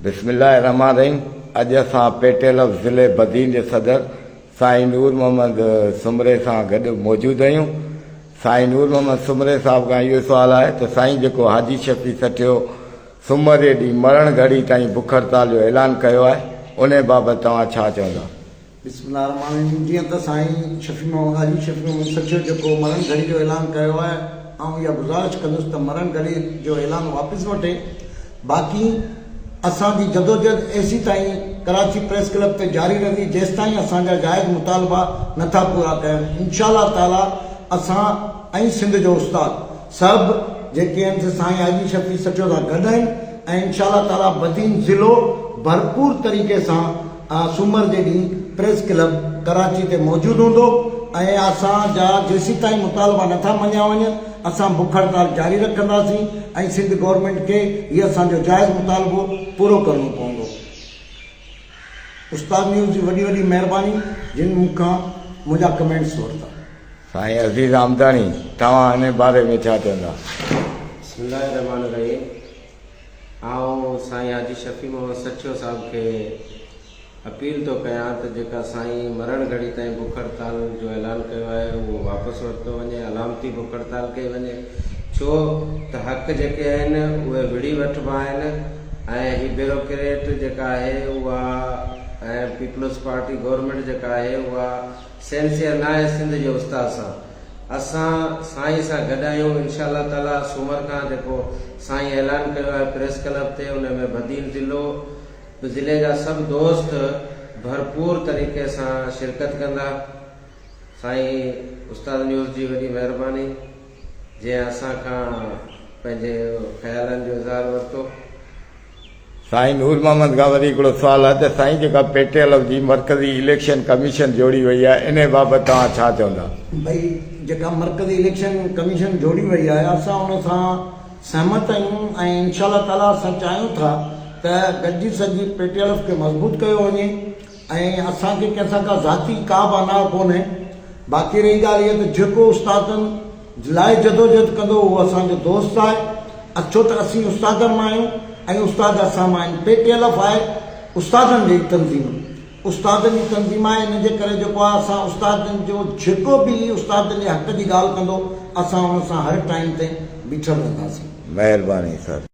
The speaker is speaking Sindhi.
بسم الله الرحمٰن الرحيم اڄ اسان پي ٽي ايل ايف ضلعي بدين جي صدر سائين نور محمد سومري سان گڏ موجود آهيون. سائين نور محمد سومري صاحب کان اهو سوال آهي ته سائين جيڪو حاجي شفيع سٺيو سومر جي ڏينهن مرڻ گهڙي تائين بک هڙتال جو اعلان ڪيو آهي انهي بابت توهان ڇا چوندا؟ بسم الله الرحمٰن الرحيم جيئن ته سائين شفيع محمد حاجي شفيع محمد سٺيو جيڪو مرڻ گهڙي جو اعلان ڪيو آهي آئون اها گذارش ڪندس ته مرڻ گهڙي جو اعلان واپس وٺي باقي اسان جي جدوجهد ايسيتائين ڪراچي پريس ڪلب تي جاري رهندي جيستائين اسان جا جائز مطالبا نه ٿا پورا ڪيا وڃن انشاء الله تعالي اسان ۽ سنڌ جو استاد سڀ جيڪي آهن سي سائين حاجي شفيع سٺيو سان گڏ آهن ۽ انشاء الله تعالي بدين ضلعو ڀرپور طريقي سان سومر جي ڏينهن پريس ڪلب ڪراچي تي موجود هوندو ۽ اسان جا جيسيتائين مطالبا نه ٿا مڃيا وڃن اسان بک هڙتال جاري رکنداسين ۽ سنڌ گورنمينٽ کي هي اسان جو جائز مطالبو پورو ڪرڻو پوندو. استاد نيوز جي وڏي وڏي مهرباني جن مون کان منهنجا ڪمينٽس ورتا. سائين عزيز آمداڻي توهان ان باري ۾ ڇا چوندا؟ بسم الله الرحمٰن الرحيم آئون سائين حاجي شفيع محمد سچيو صاحب کي اپيل ٿو ڪيان ته جيڪا سائين مرڻ گهڙي تائين بک هڙتال جو اعلان ڪيو آهي اهو واپس ورتو وڃي علامتي بک هڙتال ڪئي وڃي ڇو ته حق جيڪي آهن اهي وڙهي وٺبا آهن ۽ هي بيروڪريٽ جيڪا آهي اها ۽ پيپلز پارٽي گورنمينٽ جيڪا آهي اها سينسيئر ناهي سنڌ جي استاد سان اسان سائين سان گڏ آهيون انشاء الله تعالي سومر کان جيڪو سائين اعلان ڪيو آهي پريس ڪلب تي ان ۾ بدين ضلعو ضلعي جا سڀ دوست ڀرپور طريقي سان شرڪت ڪندا. سائين استاد نيوز جي وڏي مهرباني جنهن اسان کان پنهنجي خيالن جو اظهار ورتو. سائين نور محمد کان وري هڪڙو سوال آهي ته سائين جيڪا پي ٽي ايل جي مرڪزي اليڪشن ڪميشن جوڙي وئي آهي انهي بابت توهان ڇا چوندا؟ ڀئي جيڪا مرڪزي اليڪشن ڪميشن جوڙي وئي آهي اسان ان سان سهمت آهيون ۽ انشاء الله تعالي اسان چاهيون ٿا ته گڏجي سڏجي پي ٽي ايل ايف کي مضبوط ڪيو وڃي ۽ اسان کي ڪنهن سان ڪا ذاتي ڪا به انا ڪونهي باقي رهي ڳالهه اها ته جيڪو استادن لاء جدوجهد ڪندو اهو اسان جو دوست آهي ڇو ته اسين استادن مان آهيون ۽ استاد اسان مان آهن پي ٽي ايل ايف آهي استادن جي تنظيم استادن جي تنظيم آهي ان جي ڪري جيڪو آهي اسان استادن جو جيڪو به استادن جي حق جي ڳالهه ڪندو اسان ان سان هر ٽائيم تي بيٺل رهنداسين. مهرباني سر.